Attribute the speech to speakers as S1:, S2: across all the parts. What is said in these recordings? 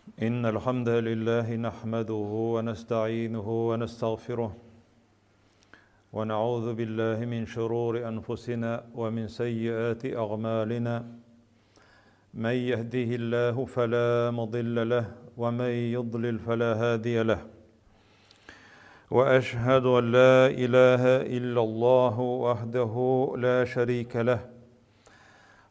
S1: إن الحمد لله نحمده ونستعينه ونستغفره ونعوذ بالله من شرور أنفسنا ومن سيئات أعمالنا من يهده الله فلا مضل له ومن يضلل فلا هادي له وأشهد أن لا إله إلا الله وحده لا شريك له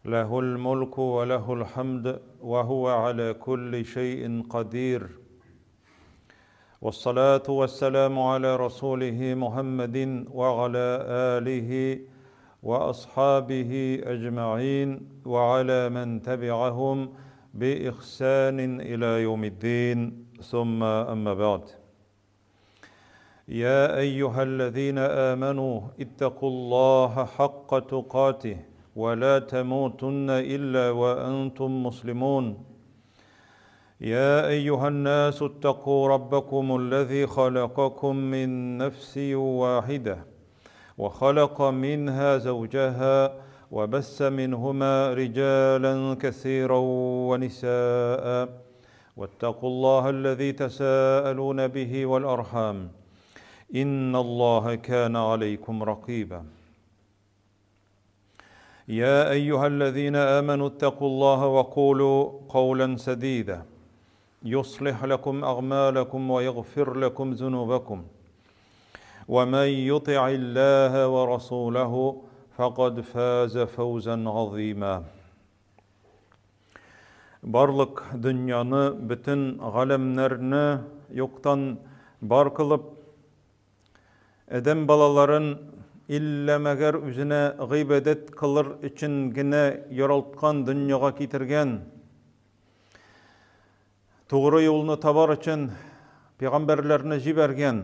S1: له الملك وله الحمد وهو على كل شيء قدير والصلاة والسلام على رسوله محمد وعلى آله وأصحابه أجمعين وعلى من تبعهم بإحسان إلى يوم الدين ثم أما بعد يا أيها الذين آمنوا اتقوا الله حق تقاته ولا تموتن إلا وأنتم مسلمون يا أيها الناس اتقوا ربكم الذي خلقكم من نفس واحدة وخلق منها زوجها وبث منهما رجالا كثيرا ونساء واتقوا الله الذي تساءلون به والأرحام إن الله كان عليكم رقيبا يا أيها الذين آمنوا اتقوا الله وقولوا قولا سديدا يصلح لكم أعمالكم ويغفر لكم ذنوبكم ومن يطع الله ورسوله فقد فاز فوزا عظيما Барлык дөньяны, бөтен галәмнәрне юктан бар кылып, адәм балаларын иллә мәгәр үзенә гыйбадәт кылыр өчен генә яралткан дөньяга китергән, тугры юлны табар өчен пәйгамбәрләрне җибәргән,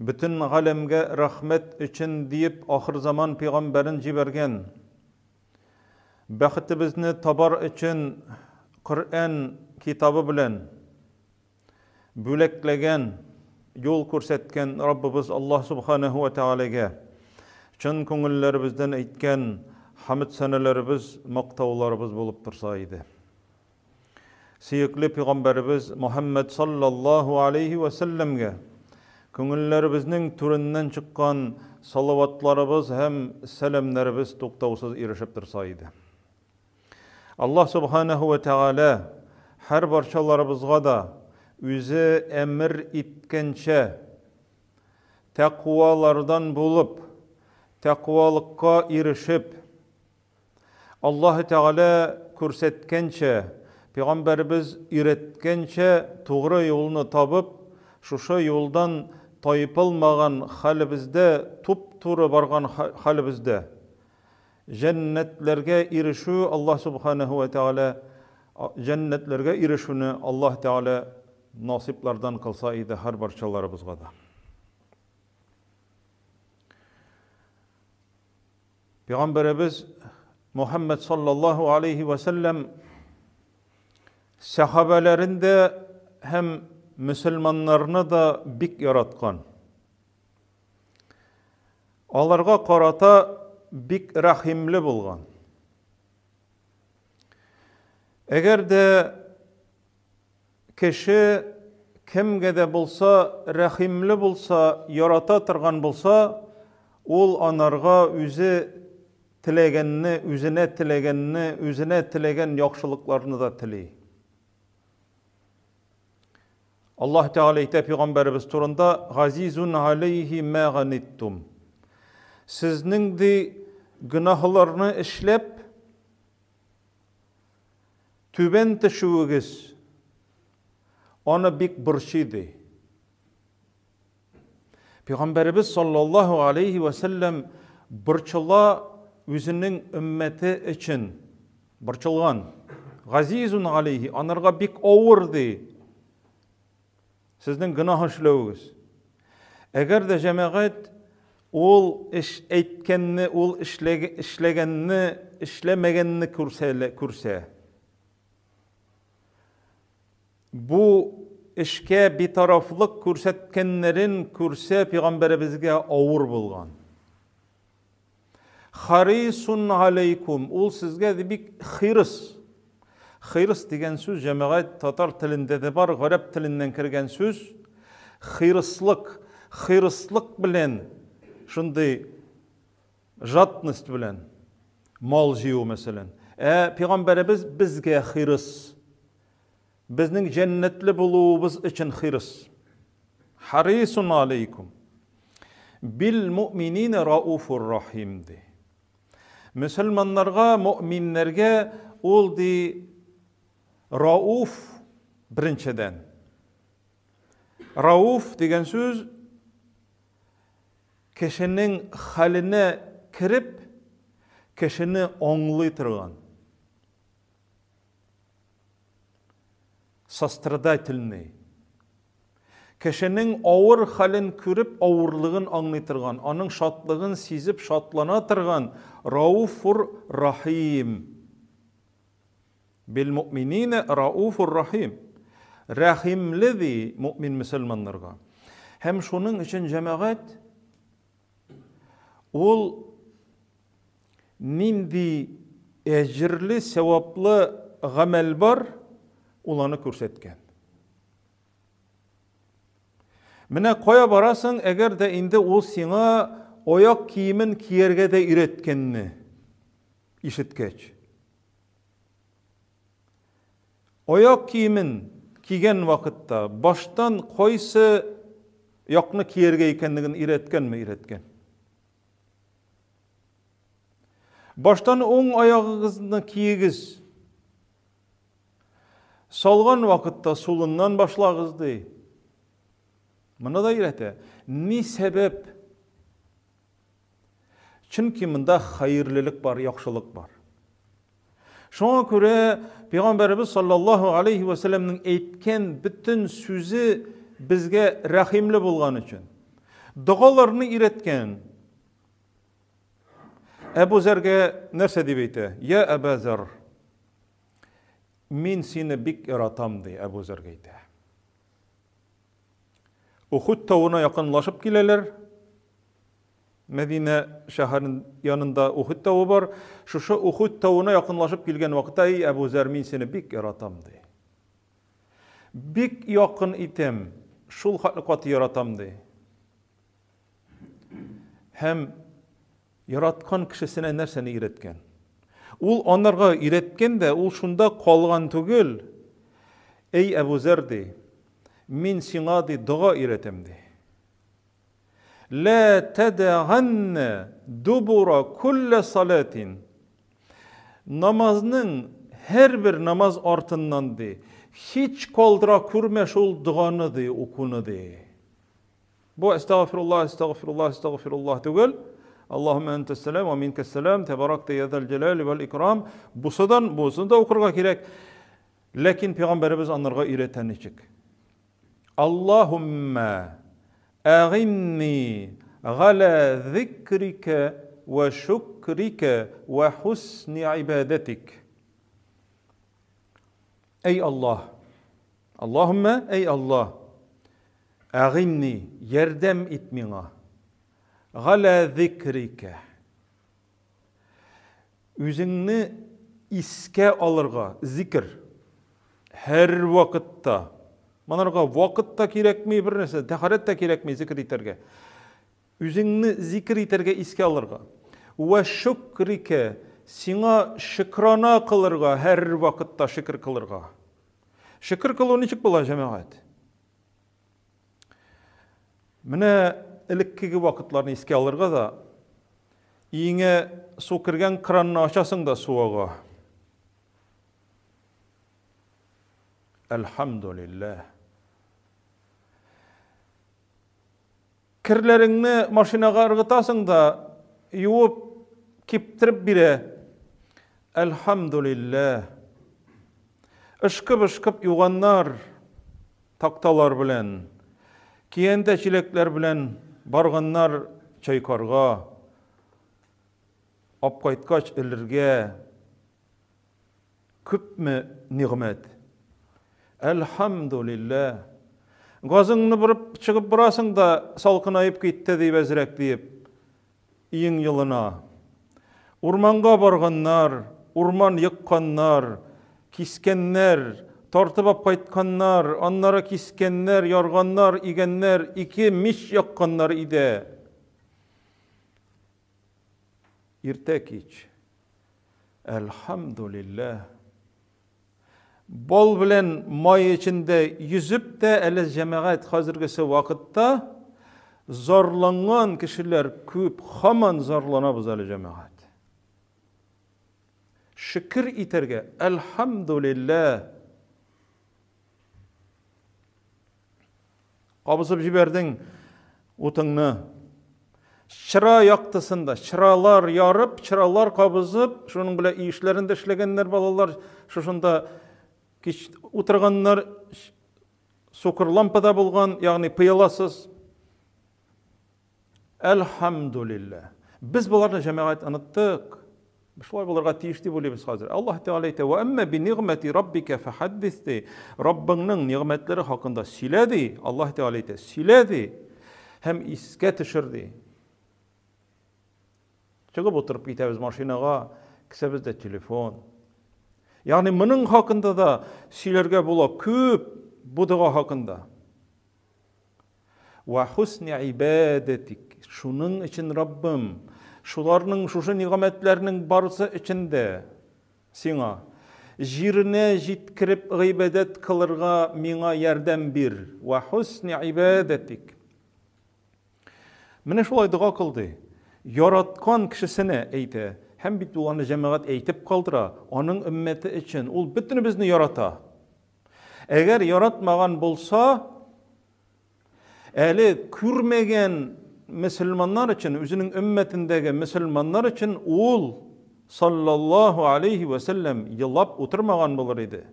S1: бөтен галәмгә рәхмәт өчен диеп ахырзаман пәйгамбәрен җибәргән, Бәхетебезне табар өчен Коръән китабы белән бүләкләгән, юл күрсәткән Раббыбыз Аллаһ Субханаһу ва Тәгаләгә чын күңелләребездән әйткән хәмд сәнәләребез, мактауларыбыз булып торса иде. Сөекле пәйгамбәребез Мухаммад саллаллаһу алейхи ва сәлләмгә күңелләребезнең түреннән чыккан салаватларыбыз һәм сәламнәребез туктаусыз ирешеп торса иде. Аллаһ субханаһу ва тәгалә һәр барчаларыбызга да үзе әмер иткәнчә тәкъвалардан булып, тәкъвалыкка ирешеп, Аллаһы Тәгалә күрсәткәнчә, пәйгамбәребез өйрәткәнчә тугры юлны табып, шушы юлдан тайпылмаган хәлебездә, туп-туры барган хәлебездә җәннәтләргә ирешү Аллаһ Субханаһу ва Тәгалә җәннәтләргә ирешүне Аллаһ Тәгалә насыйплардан кылса иде һәр барчаларыбызга да. Пәйгамбәребез Мухаммад саллаллаһу алейхи ва сәлләм сәхабәләрен дә һәм мөселманнарны да бик яраткан. Аларга карата бик рәхимле булган. Әгәр дә Кеше кемгә дә булса рәхимле булса, ярата торган булса, ул анарга үзе теләгәнне, үзенә теләгәнне, үзенә теләгән яхшылыкларны да тели. Аллаһ Тәгалә әйтә пәйгамбәребез турында: "Газизун алейхи ма ганиттум". Сезнең ди гөнаһларны эшләп Түбән төшүегез аны бик борчый, ди. Пәйгамбәребез саллаллаһу алейхи ва сәлләм борчыла үзенең өммәте өчен. Борчылган. Газизун алейхи, анарга бик авыр, ди. Сезнең гөнаһ эшләвегез. Әгәр дә җәмәгать ул эш әйткәнне, ул эшләгәнне, эшләмәгәнне күрсә, күрсә. Бу эшкә битарафлык күрсәткәннәрен күрсә, пәйгамбәребезгә авыр булган. Харисун алейкум, ул сезгә бик хирыс. Хирыс дигән сүз җәмәгать татар телендә дә бар, гарәп теленнән кергән сүз. Хирыслык, хирыслык белән шундый жадность белән мал җыю мәсәлән. Ә пәйгамбәребез безгә хирыс. Безнең җәннәтле булуыбыз өчен хирыс. Харисун алейкум. Бил муъминина рауфур рахим ди. Мөселманнарга, мөэминнәргә ул ди Рауф беренчедән. Рауф дигән сүз кешенең хәленә кереп, кешене аңлый торган. Сострадательный. Кешенең авыр хәлен күреп, авырлыгын аңлый торган, аның шатлыгын сизеп шатлана торган Рауфур Рахим. Бил муъминина рауфур рахим. Рәхимле ди муъмин мөселманнарга. Һәм шуның өчен җәмәгать ул нинди әҗерле, сәваплы гамәл бар, ул аны күрсәткән. Менә кая барасың, әгәр дә инде ул сиңа аяк киемен кияргә дә өйрәткәнне ишеткәч. Аяк киемен кигән вакытта баштан кайсы якны кияргә икәнлеген өйрәткәнме өйрәткән. Баштан уң аягыгызны киегез. Салган вакытта сулыннан башлагыз ди. Моны да өйрәтә. Ни сәбәп? Чөнки монда хәерлелек бар, яхшылык бар. Шуңа күрә Пәйгамбәребез саллаллаһу алейхи ва сәлләмнең әйткән бөтен сүзе безгә рәхимле булган өчен. Догаларны өйрәткән. Әбу Зәргә нәрсә дип әйтә? Я Әбә Зәр, мин сине бик яратам, ди Әбу Зәргә әйтә. Ухуд тавына якынлашып киләләр. Мәдинә шәһәрен янында Ухуд тавы бар. Шушы Ухуд тавына якынлашып килгән вакытта, эй Әбу Зәр, мин сине бик яратам, ди. Бик якын итәм, шул хәтле каты яратам, ди. Һәм яраткан кешесенә нәрсәне өйрәткән? Ул анарга өйрәткән дә, ул шунда калган түгел. Эй, Әбу Зәр, ди, мин сиңа, ди, дога өйрәтәм, ди. Лә тәдәганнә дубура күллә салатин. Намазның һәрбер намаз артыннан, ди, һич калдыра күрмә шул доганы, ди, укуны, ди. Бу әстәгъфируллаһ, әстәгъфируллаһ, әстәгъфируллаһ түгел. Аллаһумма әнтәс сәлам ва минкәс сәлам, тәбаракта я зәл җәләли вәл икрам. Бусыдан, бусын да укырга кирәк. Ләкин пәйгамбәребез анарга өйрәтә ничек? Аллаһумма әгинни галя зикрика ва шукрика ва хусни ибадатик. Эй Аллаһ, Аллаһумма, әй Аллаһ, әгыйнни, ярдәм ит миңа. Галә зикрикә. Үзеңне искә алырга, зикр. Һәр вакытта. Монарга вакыт та кирәкми, бер нәрсә, тәһарәт тә кирәкми зикр итәргә. Үзеңне зикр итәргә искә алырга. Вә шөкрикә, сиңа шөкрана кылырга, һәр вакытта шөкер кылырга. Шөкер кылу ничек була, җәмәгать? Менә элеккеге вакытларны искә алырга да, өеңә су кергән кранны ачасың да су ага. Әлхәмдулилләһ. Керләреңне машинага ыргытасың да, юып, киптереп бирә. Әлхәмдулилләһ. Ышкып-ышкып юганнар такталар белән, киянтә чиләкләр белән барганнар чайкарга, апкайткач элергә. Күпме нигъмәт. Әлхәмдулилләһ. Газыңны борып чыгып барасың да, салкынаеп китте дип әзрәк диеп, иң елына. Урманга барганнар, урман екканнар, Кискәннәр, тартып алып кайтканнар, аннары кискәннәр, ярганнар, игәннәр, ике мич якканнар өйдә. Иртә кич. Әлхәмдулилләһ. Бал белән май эчендә йөзеп тә әле җәмәгать хәзергесе вакытта зарланган кешеләр күп, һаман зарланабыз әле җәмәгать. Шөкер итәргә, әлхәмдулилләһ. Кабызып җибәрдең утыңны. Чыра яктысында, чыралар ярып, чыралар кабызып, шуның белән өй эшләрен дә эшләгәннәр балалар, шушында кич утырганнар, сукыр лампада булган, ягъни пыяласыз. Әлхәмдулилләһ. Без боларны җәмәгать оныттык. Шулай булырга тиеш дип уйлыйбыз хәзер. Аллаһ Тәгалә әйтә: "Ва әмма би нигъмәти раббика фахаддис" ди. Раббыңның нигъмәтләре хакында сөйлә ди. Аллаһ Тәгалә әйтә: "Сөйлә" ди. Һәм искә төшер ди. Чыгып утырып китәбез машинага, кесәбездә телефон. Ягъни моның хакында да сөйләргә була күп бу дога хакында. Вә хусни гыйбадәтик. Шуның өчен, Раббым, шуларның, шушы нигъмәтләрнең барысы өчен дә Сиңа, җиренә җиткереп гыйбадәт кылырга миңа ярдәм бир. Вә хусни гыйбадәтик. Менә шулай дога кыл ди. Яраткан кешесенә әйтә. Һәм бит ул аны җәмәгать әйтеп калдыра, аның өммәте өчен. Ул бөтенебезне ярата. Әгәр яратмаган булса, әле күрмәгән мөселманнар өчен, үзенең өммәтендәге мөселманнар өчен ул саллаллаһу алейхи вә сәлләм елап утырмаган булыр иде.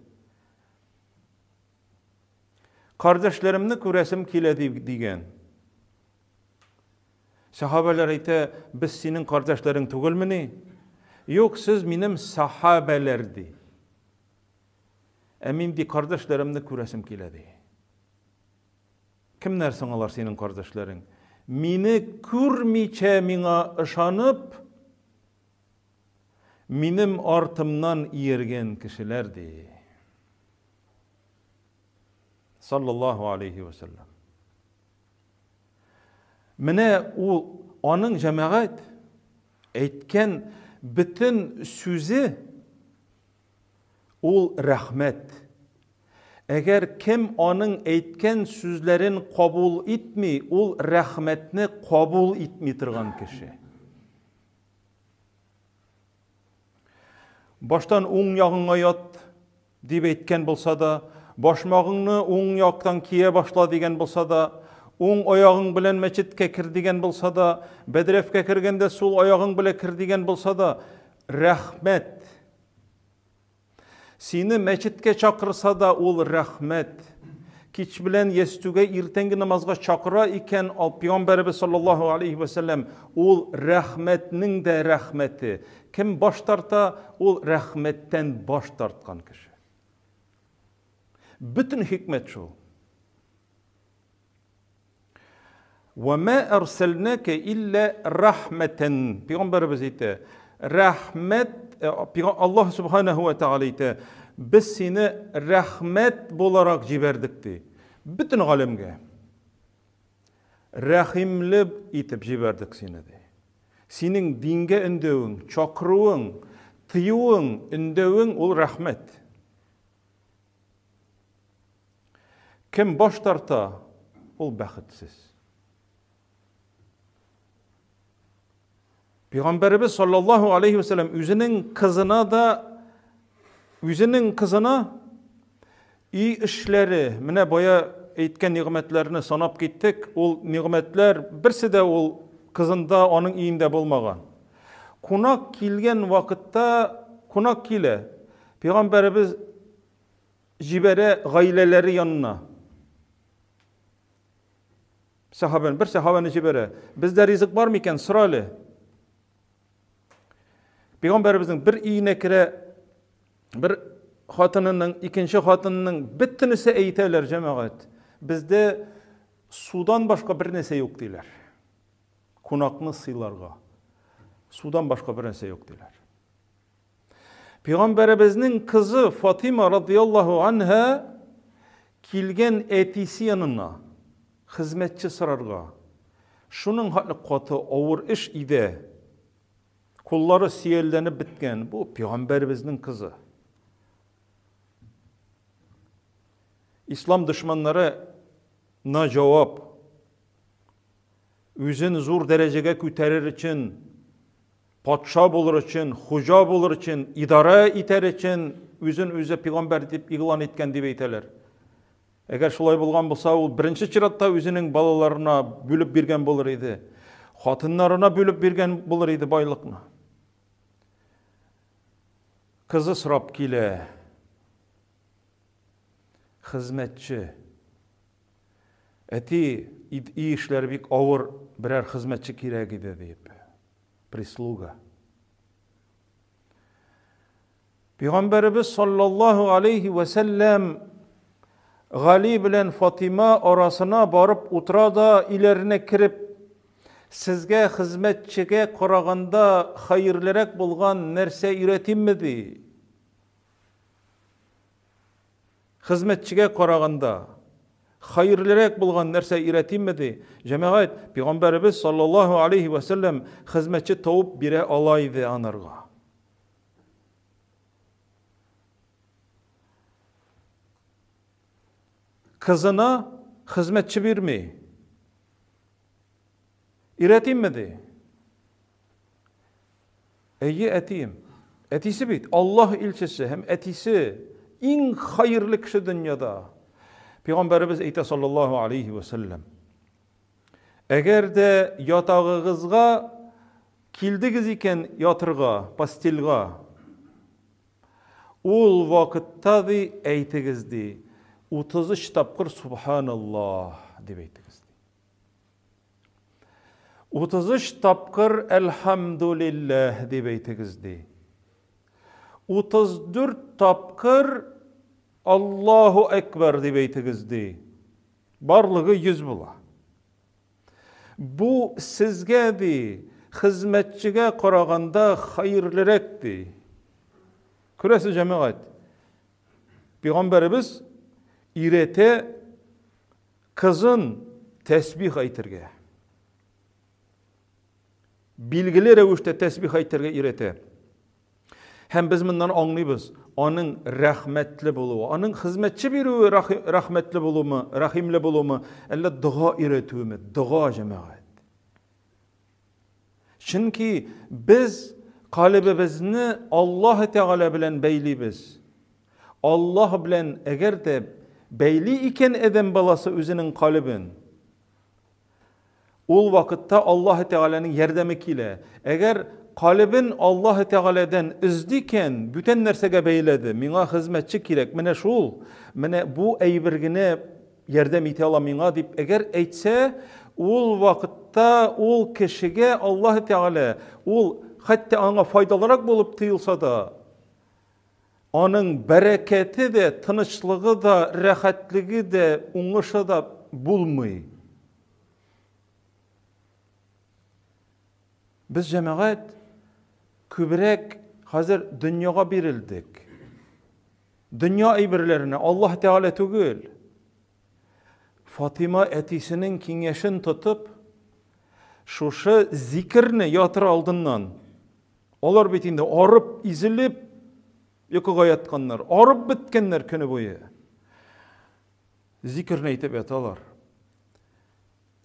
S1: Кардәшләремне күрәсем килә дигән. Сахабәләр әйтә, без синең кардәшләрең түгелмени? Юк, сез минем сахабәләр ди. Ә мин ди кардәшләремне күрәсем килә ди. Кемнәр соң алар синең кардәшләрең? Мине күрмичә миңа ышанып, минем артымнан ияргән кешеләр ди. Саллаллаху алейхи ва саллям. Менә ул аның җәмәгать әйткән бөтен сүзе Ул рәхмәт. Әгәр кем аның әйткән сүзләрен кабул итми, ул рәхмәтне кабул итми торган кеше. Баштан уң ягыңа ят, дип әйткән булса да, башмагыңны уң яктан кия башла дигән булса да, уң аягың белән мәчеткә кер дигән булса да, бәдрәфкә кергәндә сул аягың белән кер дигән булса да, рәхмәт. Сине мәчеткә чакырса да ул рәхмәт. Кич белән ястүгә иртәнге намазга чакыра икән, ал пәйгамбәребез саллаллаһу алейхи ва сәлләм, ул рәхмәтнең дә рәхмәте. Кем баш тарта, ул рәхмәттән баш тарткан кеше. Бөтен хикмәт шул. Вә мә әрсәлнәкә илля рахмәтән. Пәйгамбәребез әйтә, рәхмәт, э, Аллаһ субханаһу ва тааля әйтә, без сине рәхмәт буларак җибәрдек ди. Бөтен галәмгә. Рәхимле итеп җибәрдек сине ди. Синең дингә өндәвең, чакыруың, тыюың, өндәвең ул рәхмәт. Кем баш тарта, ул бәхетсез. Пәйгамбәребез саллаллаһу алейхи ва сәлләм үзенең кызына да үзенең кызына өй эшләре, менә бая әйткән нигъмәтләрне санап киттек, ул нигъмәтләр берсе дә ул кызында, аның өендә булмаган. Кунак килгән вакытта кунак килә. Пәйгамбәребез җибәрә гаиләләре янына. Сахабәне, бер сахабәне җибәрә. Бездә ризык бар микән, сора әле. Пәйгамбәребезнең бер өенә керә, бер хатынының, икенче хатынының бөтенесе әйтәләр, җәмәгать. Бездә судан башка бер нәрсә юк диләр. Кунакны сыйларга. Судан башка бер нәрсә юк диләр. Пәйгамбәребезнең кызы Фатима радияллаһу анһа килгән әтисе янына хезмәтче сорарга. Шуның хәтле каты авыр эш иде. Куллары сөялләнеп беткән. Бу пәйгамбәребезнең кызы. Ислам дошманнары на җавап. Үзен зур дәрәҗәгә күтәрер өчен, патша булыр өчен, хуҗа булыр өчен, идарә итәр өчен үзен үзе пәйгамбәр дип игълан иткән дип әйтәләр. Әгәр шулай булган булса, ул беренче чиратта үзенең балаларына бүлеп биргән булыр иде. Хатыннарына бүлеп биргән булыр иде байлыкны. Кызы сорап килә. Хезмәтче. Әти, өй эшләре бик авыр, берәр хезмәтче кирәк иде, диеп. Прислуга. Пәйгамбәребез саллаллаһу алейхи вә сәлләм Гали белән Фатима арасына барып утыра да өйләренә кереп, сезгә хезмәтчегә караганда хәерлерәк булган нәрсә өйрәтимме, ди. Хезмәтчегә караганда хәерлерәк булган нәрсә өйрәтимме, ди. Җәмәгать, пәйгамбәребез саллаллаһу алейхи вә сәлләм хезмәтче табып бирә ала иде анарга. Кызына хезмәтче бирми. Өйрәтимме, ди. Әйе, әтием. Әтисе бит Аллаһ илчесе һәм әтисе иң хәерле кеше дөньяда. Пәйгамбәребез әйтә саллаллаһу алейхи ва сәлләм. Әгәр дә ятагыгызга килдегез икән ятырга, постельга, ул вакытта ди әйтегез ди, 33 тапкыр субханаллаһ дип әйтегез ди. 33 тапкыр әлхәмдулилләһ дип әйтегез ди. 34 тапкыр Аллаһу әкбәр дип әйтегез ди. Барлыгы 100 була. Бу сезгә ди, хезмәтчегә караганда хәерлерәк ди. Күрәсез, җәмәгать. Пәйгамбәребез өйрәтә Кызын тәсбих әйтергә. Билгеле рәвештә тәсбих әйтергә өйрәтә. Һәм без моннан аңлыйбыз, аның рәхмәтле булуы, аның хезмәтче бирүе рәхмәтле булуымы, рәхимле булуымы, әллә дога өйрәтүеме? Дога, җәмәгать. Чөнки без калебебезне Аллаһ Тәгалә белән бәйлибез. Аллаһ белән әгәр дә бәйли икән адәм баласы үзенең калебен, ул вакытта Аллаһ Тәгаләнең ярдәме килә. Әгәр калебен Аллаһ Тәгаләдән өзде икән, бүтән нәрсәгә бәйләде, миңа хезмәтче кирәк, менә шул, менә бу әйбер генә ярдәм итә ала миңа дип әгәр әйтсә, ул вакытта ул кешегә Аллаһ Тәгалә, ул хәтта аңа файдалырак булып тоелса да, аның бәрәкәте дә, тынычлыгы да, рәхәтлеге дә, уңышы да булмый. Без җәмәгать күбрәк хәзер дөньяга бирелдек. Дөнья әйберләренә, Аллаһ Тәгалә түгел. Фатима әтисенең киңәшен тотып, шушы зикерне ятыр алдыннан, алар бит инде арып, изелеп йокыга ятканнар, арып беткәннәр көне буе. Зикерне әйтеп яталар.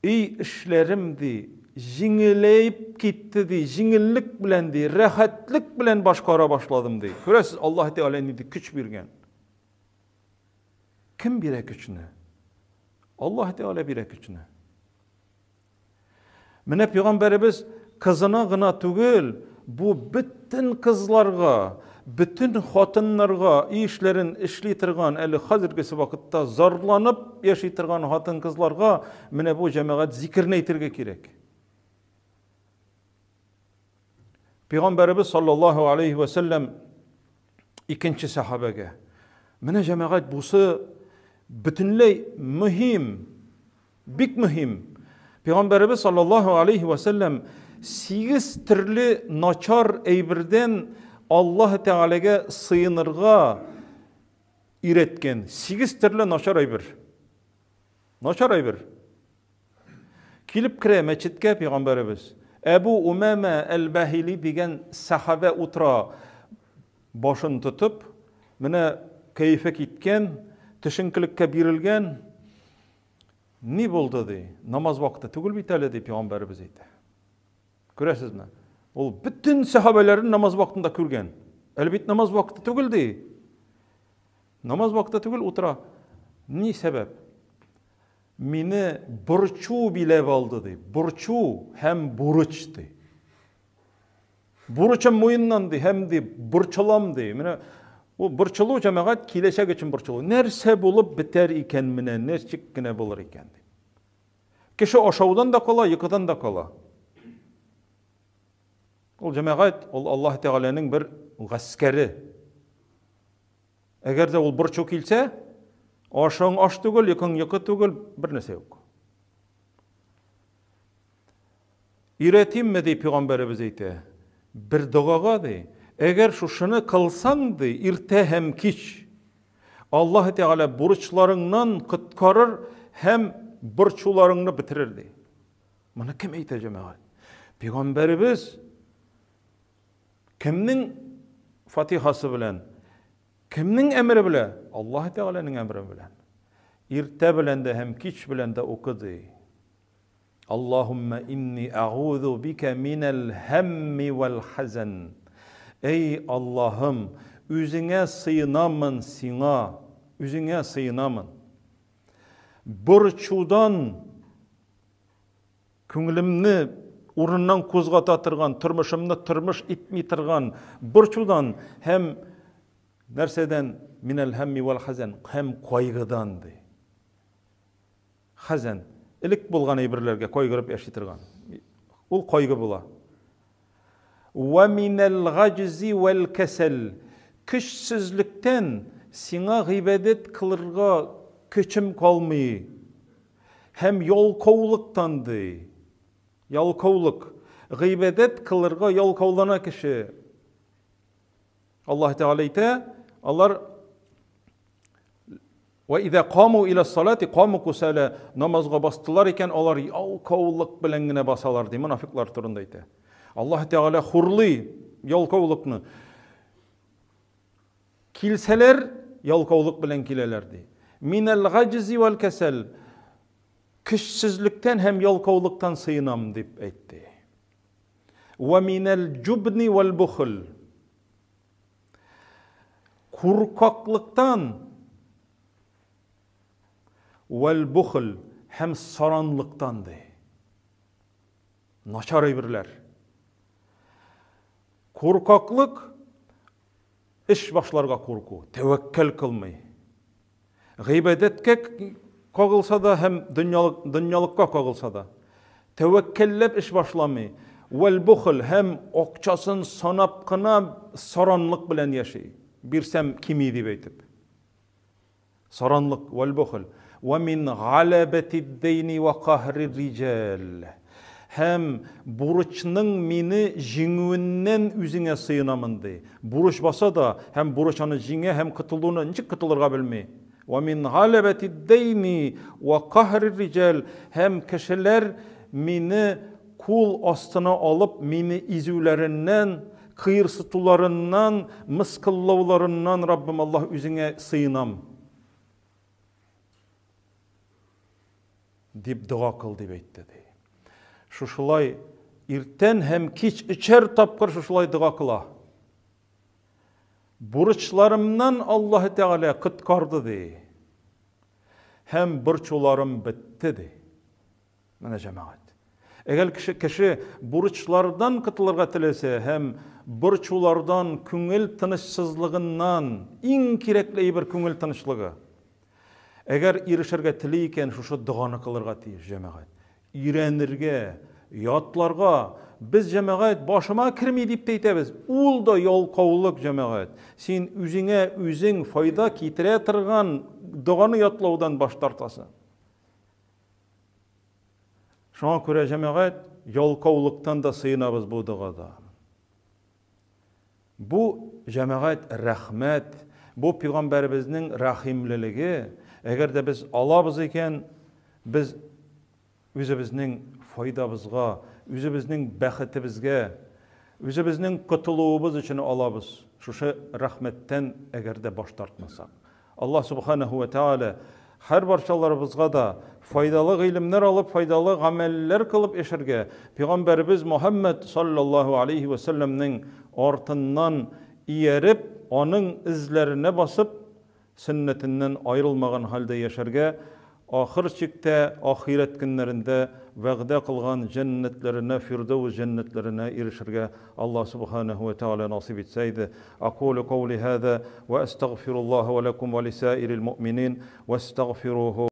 S1: Өй эшләрем, ди, җиңеләеп китте, ди, җиңеллек белән, ди, рәхәтлек белән башкара башладым, ди. Күрәсез, Аллаһ Тәгалә нинди көч биргән. Кем бирә көчне? Аллаһ Тәгалә бирә көчне. Менә пәйгамбәребез кызына гына түгел, бу бөтен кызларга, бөтен хатыннарга өй эшләрен эшли торган, әле хәзергесе вакытта зарланып яши торган хатын-кызларга менә бу җәмәгать зикерне әйтергә кирәк. Пәйгамбәребез саллаллаһу алейхи ва сәлләм икенче сахабәгә менә җәмәгать бусы бөтенләй мөһим Бик мөһим. Пәйгамбәребез саллаллаһу алейхи ва сәлләм сигез төрле начар әйбердән Аллаһ Тәгаләгә сыенырга өйрәткән. 8 төрле начар әйбер. Начар әйбер. Килеп керә мәчеткә пәйгамбәребез. Әбу Умама әл-Бахили дигән сахабә утыра, башын тотып, менә кәефе киткән, төшенкелеккә бирелгән. Ни булды ди? Намаз вакыты түгел бит әле, ди пәйгамбәребез әйтә. Күрәсезме? Ул бөтен сахабәләрне намаз вакытында күргән. Әле бит намаз вакыты түгел ди. Намаз вакыты түгел, утыра. Ни сәбәп? Мине борчу биләп алды ди. Борчу һәм бурыч ди. Бурычым муеннан ди, һәм ди борчылам ди. Менә ул борчылу җәмәгать киләчәк өчен борчылу. Нәрсә булып бетәр икән менә, ничек кенә булыр икән ди. Кеше ашаудан да кала, йокыдан да кала. Ул җәмәгать, ул Аллаһ Тәгаләнең бер гаскәре. Әгәр дә ул борчу килсә, ашың аш түгел, йокың йокы түгел, бер нәрсә юк. Өйрәтимме, ди пәйгамбәребез әйтә. Бер догага ди, әгәр шушыны кылсаң ди, иртә һәм кич, Аллаһ Тәгалә бурычларыңнан коткарыр һәм борчуларыңны бетерер ди. Моны кем әйтә, җәмәгать? Пәйгамбәребез кемнең фатихасы белән, кемнең әмере белән? Аллаһ Тәгаләнең әмере белән. Иртә белән дә һәм кич белән дә укы ди. Аллаһумма инни әгузу бика минәл һәмми вәл хәзән. Эй Аллаһым, үзеңә сыенамын сиңа, үзеңә сыенамын. Борчудан күңелемне урыннан кузгата торган, тормышымны тормыш итми торган борчудан һәм нәрсәдән минәл һәмми вәл хәзән һәм кайгыдан ди. Хәзән, элек булган әйберләргә кайгырып яши торган. Ул кайгы була. Вә минәл гаҗзи вәл кәсәл. Көчсезлектән сиңа гыйбадәт кылырга көчем калмый. Һәм ялкаулыктан ди. Ялкаулык. Гыйбадәт кылырга ялкаулана кеше. Аллаһ Тәгалә әйтә, алар Вә изә каму иля салати каму кусәлә намазга бастылар икән, алар ялкаулык белән генә басалар ди, монафиклар турында әйтә. Аллаһ Тәгалә хурлый ялкаулыкны. Килсәләр, ялкаулык белән киләләр ди. Минәл гаҗзи вәл кәсәл көчсезлектән һәм ялкаулыктан сыенам дип әйтте. Вә минәл җубни вәл бухл Куркаклыктан вәл бухл һәм саранлыктан ди. Начар әйберләр. Куркаклык эш башларга курку, тәвәккәл кылмый. Гыйбадәткә кагылса да һәм дөньялык, дөньялыкка кагылса да. Тәвәккәлләп эш башламый. Вәл бухл һәм акчасын санап кына саранлык белән яши. Бирсәм кими дип әйтеп. Саранлык вәл бухл. Вә мин галәбәтид-дейни вә каһрир риҗал. Һәм бурычның мине җиңүеннән үзеңә сыенамын, ди. Бурыч баса да, һәм бурыч аны җиңә һәм котылуны ничек котылырга белми. Вә мин галәбәтид-дейни вә каһрир риҗал. Һәм кешеләр мине кул астына алып, мине изүләреннән, кыерсытуларыннан, мыскыллауларыннан, Раббым Аллаһ, үзеңә сыенам. Дип дога кыл, дип әйтте, ди. Шушылай иртән һәм кич өчәр тапкыр шушылай дога кыла. Бурычларымнан Аллаһ Тәгалә коткарды, ди. Һәм борчуларым бетте, ди. Менә җәмәгать. Әгәр кеше, кеше бурычлардан котылырга теләсә һәм борчулардан, күңел тынычсызлыгыннан, иң кирәкле әйбер күңел тынычлыгы. Әгәр ирешергә тели икән, шушы доганы кылырга тиеш, җәмәгать. Өйрәнергә, ятларга. Без, җәмәгать, башыма керми дип тә әйтәбез. Ул да ялкаулык, җәмәгать. Син үзеңә үзең файда китерә торган доганы ятлаудан баш тартасың. Шуңа күрә, җәмәгать, ялкаулыктан да сыенабыз бу догада. Бу, җәмәгать, рәхмәт, бу пигамбәребезнең рәхимлелеге. Әгәр дә без алабыз икән, без үзебезнең файдабызга, үзебезнең бәхетебезгә, үзебезнең котылуыбыз өчен алабыз. Шушы рәхмәттән әгәр дә баш тартмасак. Аллаһ Субханаһу ва Тааля һәр барчаларыбызга да файдалы гыйлемнәр алып, файдалы гамәлләр кылып яшәргә, пәйгамбәребез Мухаммад саллаллаһу алейхи ва сәлләмнең артыннан ияреп, аның эзләренә басып, сөннәтеннән аерылмаган хәлдә яшәргә, ахыр чиктә ахирәт көннәрендә вәгъдә кылган җәннәтләренә, Фирдәүс җәннәтләренә ирешергә Аллаһ Субханаһу ва Тәгалә насыйп итсә иде. Акулю каули һаза ва әстәгъфируллаһа ва ләкум ва лисаирил муъминин вәстәгъфируху.